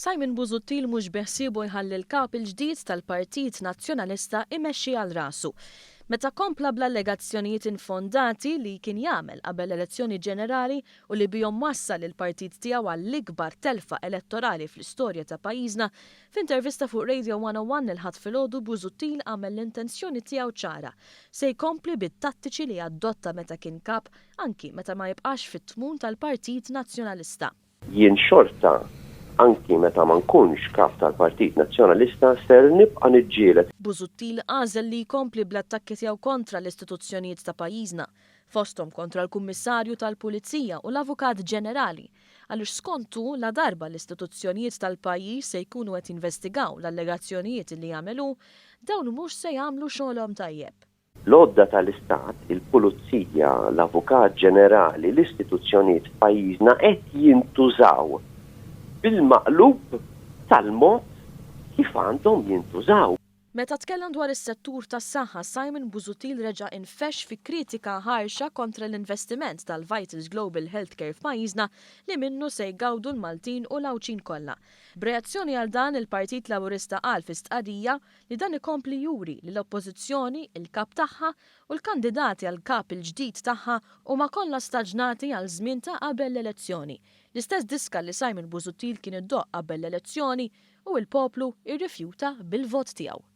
Simon Busuttil mhux beħsiebu jħalli l-kap il-ġdid tal-Partit Nazzjonalista imexxi għal rasu. Meta kompla bl-allegazzjonijiet infondati li kien jagħmel qabel l-elezzjoni ġenerali u li bihom wassal lill-partit tiegħu għall-ikbar telfa elettorali fl-istorja ta' pajjiżna, f'intervista fuq Radio 101 il-Ħadd filgħodu Busuttil għamel l-intenzjoni tiegħu ċara. Se jkompli bit-tattiċi li adotta meta kien kap anki meta ma jibqax fit-tmun tal-Partit Nazzjonalista. Jien xorta, anki meta ma nkunx Kap tal-Partit Nazzjonalista, ser nibqa' niġġieled. Busuttil għażel li jkompli bl-attakki tiegħu kontra l-istituzzjonijiet ta' pajjiżna, fosthom kontra l-Kummissarju tal-Pulizija u l-Avukat Ġenerali, għaliex skont hu ladarba l-istituzzjonijiet tal-pajjiż se jkunu qed jinvestigaw l-allegazzjonijiet li għamel hu, dawn mhux se jagħmlu xogħolhom tajjeb. L-għodda tal-Istat, il-Pulizija, l-Avukat Ġenerali, l-istituzzjonijiet f'pajjiżna qed jintużaw bil-maqlub tal-mod kif għandhom jintużaw. Meta tkellem dwar is-settur tas-saħħa, Simon Busuttil reġa' infexx fi kritika ħarxa kontra l-investiment tal-Vitals Global Healthcare f'pajjiżna li minnu se jgawdu l-Maltin u l-Għawdxin kollha. B'reazzjoni għal dan, il-Partit Laburista qal fi stqarrija li dan ikompli juri li l-Oppożizzjoni, il-Kap tagħha u l-kandidati għall-Kap il-ġdid tagħha huma kollha staġnati għal żmien ta' qabel l-elezzjoni. L-istess diska li Simon Busuttil kien idoqq qabel l-elezzjoni u l-poplu rrifjuta bil-vot tiegħu.